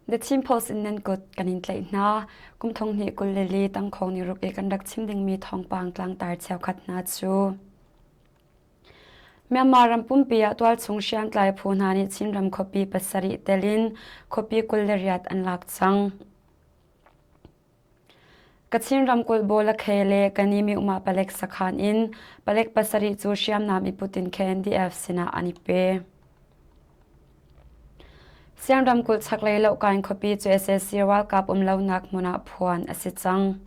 The Chin Post in nan kut kan in tlaih hna. Kum thong hnih 24 tangkhawng ni ruk i kan rak chim dingmi thawngpang tlangtar cheukhat hna cu Myanmar ram pumpi ah tualchung hriamtlai phu hna nih Chinram khuapi pasarih tel in khuapi 28 an lak cang. Kachin ramkulh Bawlakhe le Kanimi umah palek sakhan in palek pasarih cu hriamnam i put in KNDF sinah an i pe. Siang ramkulh chaklei Lohkain khuapi cu sac ralkap um lonak hmun ah phuan a si cang.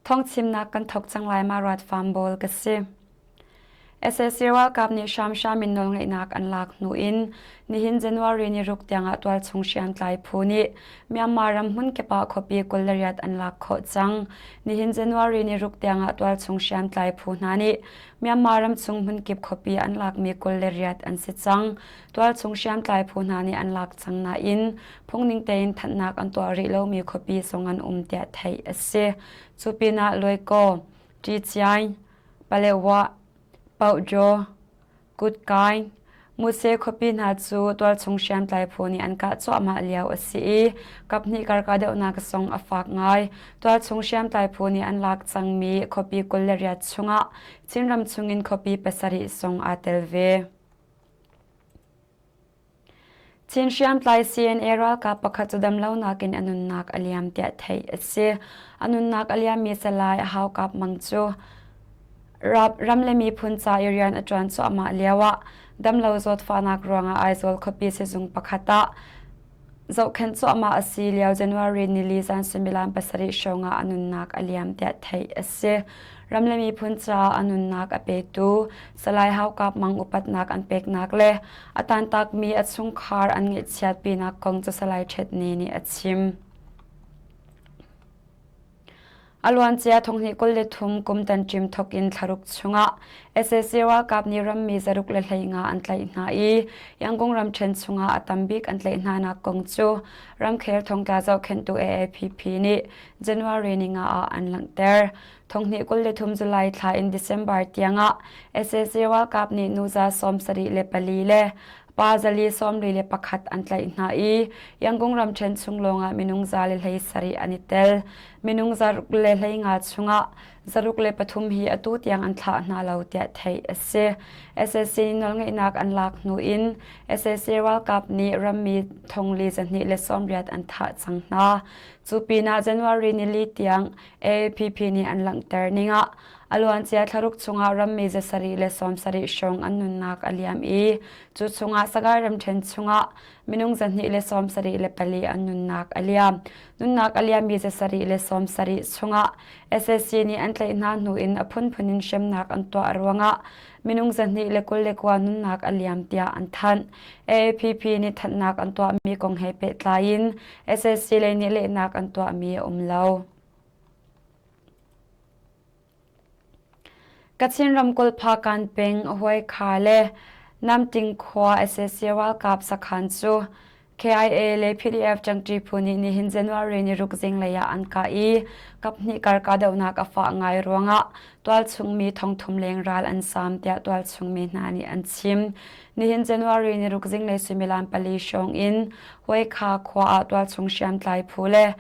Thawngchimnak kan thawk cang lai ma ruat fam bawl ka si. Sac ralkap nih hramhram in nawlngeihnak an lak hnu in nihin January ni ruk tiangah tualchung hriamtlai phu nih Myanmar ram hmunkip ah khuapi 28 an lak khawh cang. Nihin January ni ruk tiangah tualchung hriamtlai phu hna nih Myanmar ramchung hmunkip khuapi an lakmi 28 an si cang. Tualchung hriamtlai phu hna nih an lak cang nain phungning tein thanhnak an tuah rih lomi khuapi zong an um tiah theih a si. Cu pinah Luaikaw, Ṭichiain, Palewa, Pauhjaw, Kutkain, Muse khuapi hna cu tualchung hriamtlai phu nih an kah cuahmah lio a si i kaphnih karkadeuhnak zong a fak ngai. Tualchung hriamtlai phu nih an lak cangmi khuapi 28 chungah Chinram chungin khuapi pasarih zong aa tel ve. Chin hriamtlai CNA ralkap pakhat cu damlonak in a nunnak a liam tiah theih a si. A nunnak a liammi Salai Haukap Mang cu ram le miphun ca i rian a ṭuan cuahmah lioah damlo zawtfahnak ruangah Aizawl khuapi sizung pakhat ah Zohkhenh cuahmah a si lio January nili zan suimilam pasarih hrawng ah a nunnak a liam tiah theih a si. Ram le miphun caah a nunnak a petu Salai Haukap Mang upatnak an peknak le a tantakmi a chungkhar an ngaihchiatpinak kong cu Salai Ṭhet Ni nih a chim. A luancia thonghnih 23 kum tanṭim thawk in thlaruk chungah sac ralkap nih rammi zaruk le 15 an tlaih hna i Yangon ramṭhen chungah a tambik an tlaih hnanak kong cu ramkhel thongtla zohkhenhtu AAPP nih January ninga ah an langhter. Thonghnih 23 July thla in December tiangah sac ralkap nih nuza 74 le pa zali 41 an tlaih hna i Yangon ramṭhen chung lawngah minung 117 an i tel. Minung 115 chungah 103 hi atu tiang an thlah hna lo tiah theih a si. Sac nawlngeihnak an lak hnu in sac ralkap nih rammi thongli zahnih le sawmriat an thah cang hna. Cu pinah January nili tiang AAPP nih an langhter ning ah a luancia thlaruk chungah rammi zasarih le sawmsarih hrawng an nunnak a liam i cu chungah Sagaing ramṭhen chungah minung zahnih le sawmsarih le pali an nunnak a liam. Nunnak a liammi zasarih le sawmsarih chungah sac nih an tlaih hna hnu in a phunphun in hremnak an tuah ruangah minung zahnih le 29 nunnak a liam tiah an thanh. AAPP nih thanhnak an tuahmi kong he pehtlai in sac lei nih lehnak an tuahmi a um lo. Kachin ramkulh Phakan peng Huaikha le Namting khua sac ralkap sakhan cu KIA le PDF ṭangṭi phu nih nihin January ni ruk zinglei ah an kah i kaphnih kar kahdohnak a fah ngai ruangah tualchung mi thongthum leng ral an saam tiah tualchung mi hna nih an chim. Nihin January ni ruk zinglei suimilam pali hrawng in Huaikha khua ah tualchung hriamtlai phu le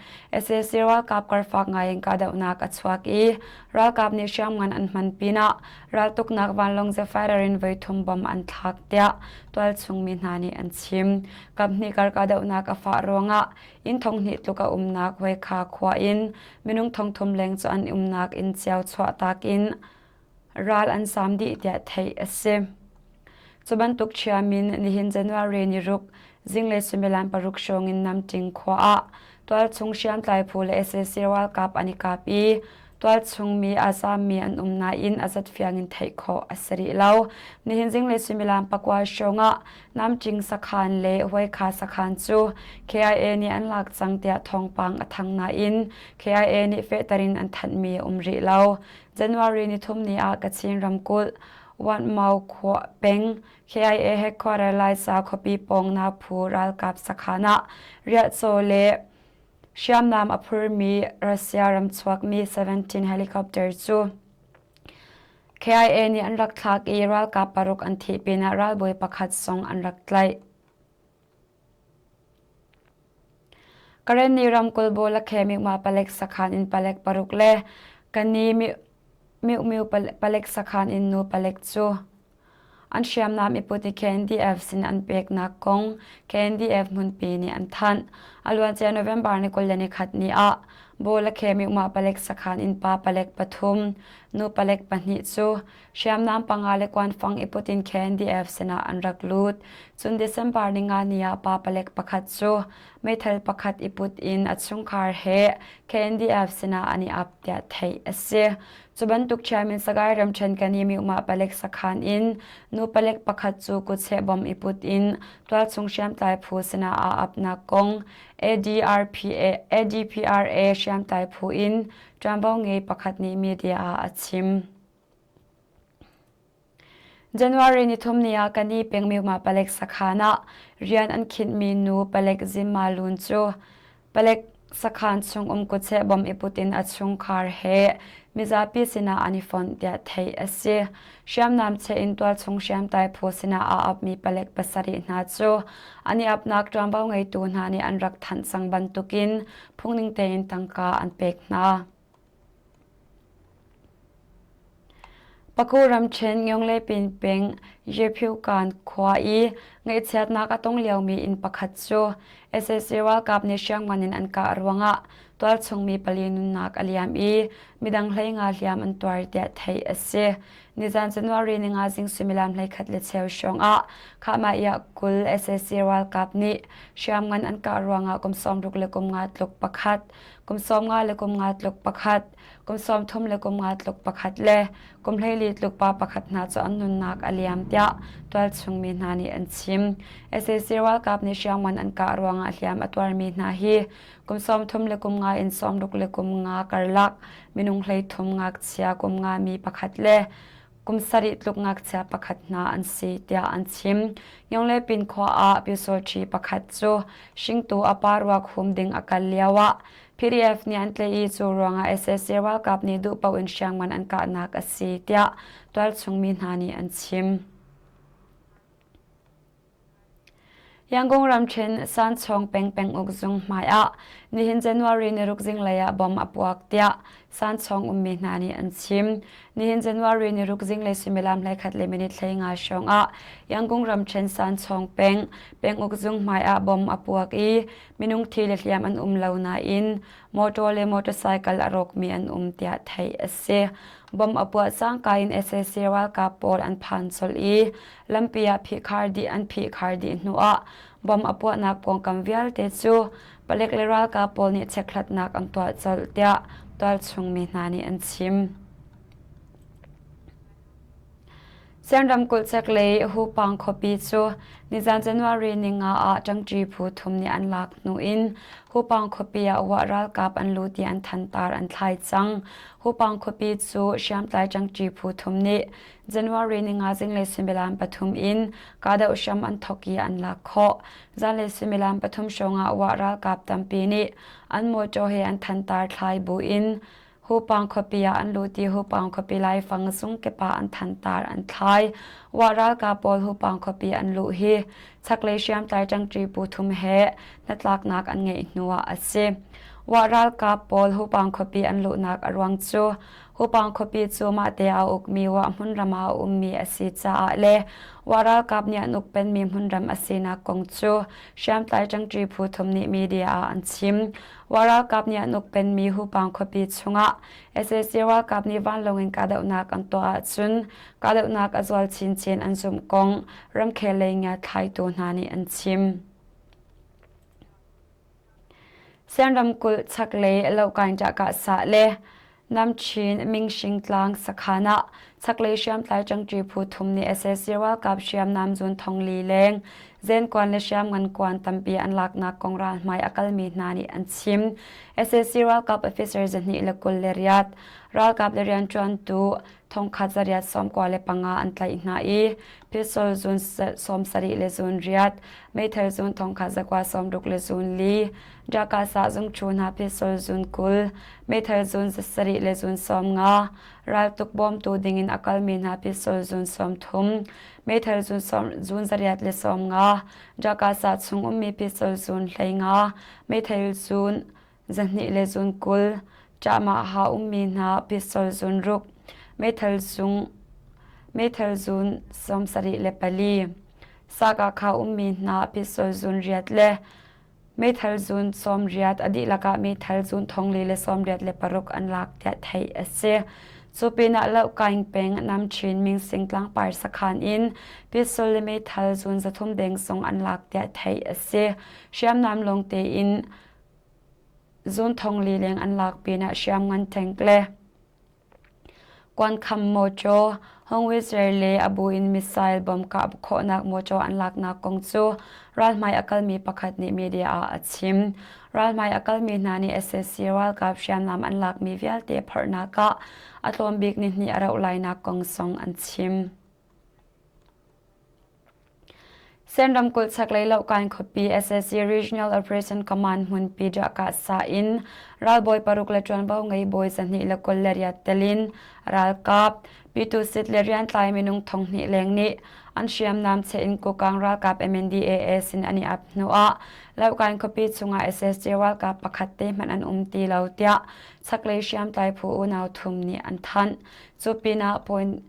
sac ralkap karfak ngai in kahdohnak a chuak i ralkap nih hriamngan an hman pinah raltuknak vanlawng Zephyr in voithum bom an thlak tiah tualchung mi hna nih an chim. Kaphnih kar kahdohnak a fah ruangah inn thonghnih tluk a umnak Huaikha khua in minung thongthum leng cu an umnak inn cio chuahtak in ral an saam dih tiah theih a si. Cu bantuk ṭhiam in nihin January ni ruk zinglei suimilam paruk hrawng in Namṭing khua ah tualchung hriamtlai phu le sac ralkap an i kap i tualchung mi aa zaammi an um nain a zat fiang in theih khawh a si rih lo. Nihin zinglei suimilam pakua hrawng ah Namṭing sakhan le Huaikha sakhan cu KIA nih an lak cang tiah thawngpang a thang nain KIA nih fehter in an thanhmi a um rih lo. January nithum ni ah Kachin ramkulh Wanmau khua peng KIA headquarter Laisa khuapi pawng Naphu ralkap sakhan ah riahcaw le Hriamnam a phurmi Russia ramchuakmi 17 helicopter cu KIA nih an rak thlak i ralkap paruk an thih pinah ralbawi pakhat zong an rak tlaih. Karenni ramkulh Bawlakhe Myanmar palek sakhan in palek paruk le Kani Myo palek sakhan in nu palek cu an hriamnam i put i KNDF sin an peknak kong KNDF hmunpi nih an thanh. A luancia November ni 21 ni ah Bawlakhe Myanmar palek sakhan in pa palek pathum, nu palek pahnih cu Hriamnam panga le kuanfang i put in KNDF sinah an rak lut. Cun December ninga ni ah pa palek pakhat cu meithal pakhat i put in a chungkhar he KNDF sinah an i ap tiah theih a si. Cu bantuk ṭhiam in Sagaing ramṭhen Kani Myuhmah palek sakhan in nu palek pakhat cu kutcheh bom i put in tualchung hriamtlai phu sinah aa apnak kong ADRPA, ADPRA hriamtlai phu in ṭuanvo ngei pakhat nih media ah a chim. January nithum ni ah Kani pengmyuhma palek sakhan ah rian an khinhmi nu palek Zimma Lun cu palek sakhan chung um kutcheh bom i put in a chungkhar he mizapi sinah an i fonh tiah theih a si. Hriamnam cheh in tualchung hriamtlai phu sinah aa apmi palek pasarih hna cu an i apnak ṭuanvo ngeitu hna nih an rak thanh cang bantukin phungning tein tangka an pek hna. Paku ramṭhen Ngyonglepin peng Yephyukan khua i ngaihchiatnak a tong liomi inn pakhat cu sac ralkap nih hriamngan in an kah ruangah tualchung mi pali nunnak a liam i midang 15 hliam an tuar tiah theih a si. Nizan January ninga zing suimilam 11 le cheu hrawng ah Khahmaiah 20 sac ralkap nih hriamngan an kah ruangah kum 60 le kum nga tluk pakhat kum 50 le kum nga tluk pakhat, kum 30 le kum nga tluk pakhat le kum 14 tluk pa pakhat hna cu an nunnak a liam tiah tualchung mi hna nih an chim. Sac ralkap nih hriamngan an kah ruangah hliam a tuarmi hna hi kum 30 le kum nga in 60 le kum nga karlak minung 33 ngakchia kum nga mi pakhat le kum sarih tluk ngakchia pakhat hna an si tiah an chim. Nyonglepin khua ah Pyusawṭhi pakhat cu hringtu a pa ruak hum ding a kal lioah PDF nih an tlaih i cu ruangah sac ralkap nih duhpaoh in hriamngan an kahnak a si tiah tualchung mi hna nih an chim. Yangon ramṭhen Sanchawng peng penguk zung hmai ah nihin January niruk zinglei ah bomb a puak tiah Sanchawng ummi hna nih an chim. Nihin January niruk zinglei suimilam 11 le minute 15 hrawng ah Yangon ramṭhen Sanchawng peng penguk zung hmai ah bomb a puak i minung thi le hliam an um lo nain motor le motorcycle a rawkmi an um tiah theih a si. Bomb a puah cangka in sac ralkap pawl an phan colh i lampi ah phihkhar dih an phihkhar dih hnuah bomb a puahnak pawngkam vialte cu palek le ralkap pawl nih chekhlatnak an tuah colh tiah tualchung mi hna nih an chim. Sian ramkulh chaklei Hupang khuapi cu nizan January ninga ah ṭangṭi phu thum nih an lak hnu in Hupang khuapi ah Wah ralkap an lut i an thantar an thlai cang. Hupang khuapi cu hriamtlai ṭangṭi phu thum nih January ninga zinglei suimilam pathum in kahdoh hram an thawk i an lak khawh. Zanlei suimilam pathum hrawngah Wah ralkap tampi nih an mawṭaw he an thantar thlai buin Hupang khuapi ah an lut i Hupang khuapi laifang zungkip ah an thantar an thlai. Wah ralkap pawl Hupang khuapi an luh hi chaklei hriamtlai ṭangṭi pu thum he hnatlaknak an ngeih hnuah a si. Wah ralkap pawl Hupang khuapi an luhnak a ruang cu Hupang khuapi cu mahte aa ukmi Wah hmunram ah a ummi a si caah le Wah ralkap nih an ukpenmi hmunram a sinak kong cu hriamtlai ṭangṭi phu thum nih media ah an chim. Wa ralkap nih an ukpenmi Hupang khuapi chungah sac ralkap nih vanlawng in kahdohnak an tuah ahcun kahdohnak a zual chinchin an zumh kong ramkhel lei ngiathlaitu hna nih an chim. Sian ramkulh chaklei Lohkain ṭahkah le Namchin Mingshing tlang sakhan ah chaklei hriamtlai ṭangṭi phu thum nih sac ralkap hriamnam zun thong li leng zenkuan le hriamngan kuan tampi an laknak kong ralhmai a kalmi hna nih an chim. Sac ralkap officer 228, ralkap le rianṭuantu thongkhat zariat 95 an tlaih hna i pistol zun 70 le zun riat, meithal zun thongkhat zakua sawmruk le zun li, Jakasa zungṭhu hna pistol zun 20, meithal zun zasarih le zun 50, raltuk bawmtu dingin a kalmi hna pistol zun 30, meithal zun zun zariat le 50, Jakasa chung ummi pistol zun 15, meithal zun 200 le zun 20, Ṭahmah ha ummi hna pistol zun ruk, meithal zung meithal zun 74, Sakakha ummi hna pistol zun riat le meithal zun 80 a dihlak ah meithal zun thongli le 86 an lak tiah theih a si. Cu pinah Lohkaing peng Namchin Mingsing tlangpar sakhan in pistol le meithal zun 300 deng zong an lak tiah theih a si. Hriamnam lawng tein zun thongli leng an lak pinah hriamngan tank le Kuankham mawṭaw, Hongwizzer le a bu in missile bom kah khawhnak mawṭaw an laknak kong cu ralhmai a kalmi pakhat nih media ah a chim. Ralhmai a kalmi hna nih sac ralkap hriamnam an lakmi vialte phorhnak ah a tlawm bik nihnih a rauh lainak kong zong an chim. Sen ramkulh chaklei Lohkain khuapi sac Regional Operation Command hmunpi Dahkah in ralbawi paruk le ṭuanvo ngei bawi 228 tel in ralkap, Pyitusit le riantlai minung 2000 leng nih an hriamnam cheh in Kokang ralkap MNDAA sin an i ap hnuah Lohkain khuapi chungah sac ralkap pakhat te hmanh an um ti lo tiah chaklei hriamtlai phu unau thum nih an thanh. Cu pinah point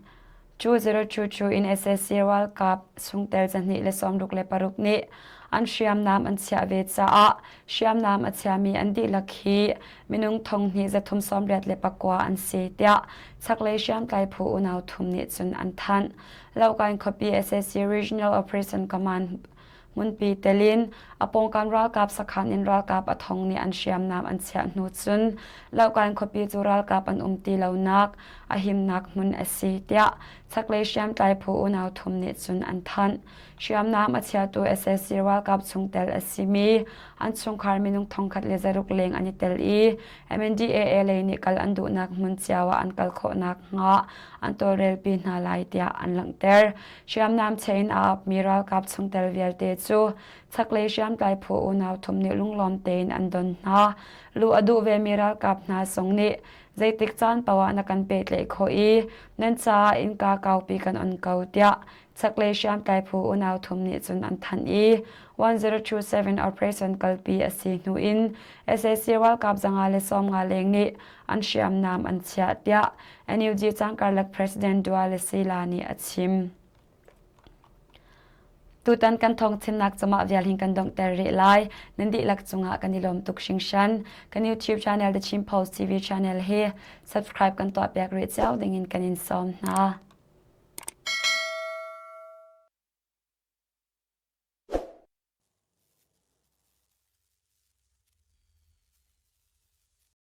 2022 in sac ralkap chungtel 266 nih an hriamnam an chiah ve caah hriamnam a chiami an dihlak hi minung thonghnih zathum 89 an si tiah chaklei hriamtlai phu unau thum nih cun an thanh. Lohkain khuapi sac Regional Operation Command Hmunpi telin a pawngkam ralkap sakhan in ralkap a thong nih an hriamnam an chiah hnu cun Lohkain khuapi cu ralkap an um ti lonak a himnak hmun a si tiah chaklei hriamtlai phu unau thum nih cun an thanh. Hriamnam a chiatu sac ralkap chungtel a simi an chungkhar minung thongkhat le zaruk leng an i tel i MNDAA lei nih kal an duhnak hmun cio ah an kal khawhnak hnga an tawlrelpi hna lai tiah an langhter. Hriamnam chain a apmi ralkap chungtel vialte cu chaklei hriamtlai phu unau thum nih lunglawm tein an don hna. Luh a duh vemi ralkap hna zong nih zeitik caan paoh ah na kan pehtlaih khawh i nan caah innka kaupi kan on ko tiah chaklei hriamtlai phu unau thum nih cun an thanh i 1027 operation kalpi a si hnu in sac ralkap 150 leng nih an hriamnam an chiah tiah NUG cangkarlak President Duale Sila nih a chim. Tutan kan thawng chimnak cumah vial hin kan donghter rih lai. Nan dihlak cungah kan i lawm tuk hringhran. Kan YouTube channel The Chin Post TV channel hi subscribe kan tuah piak rih cio dingin kan in sawm hna.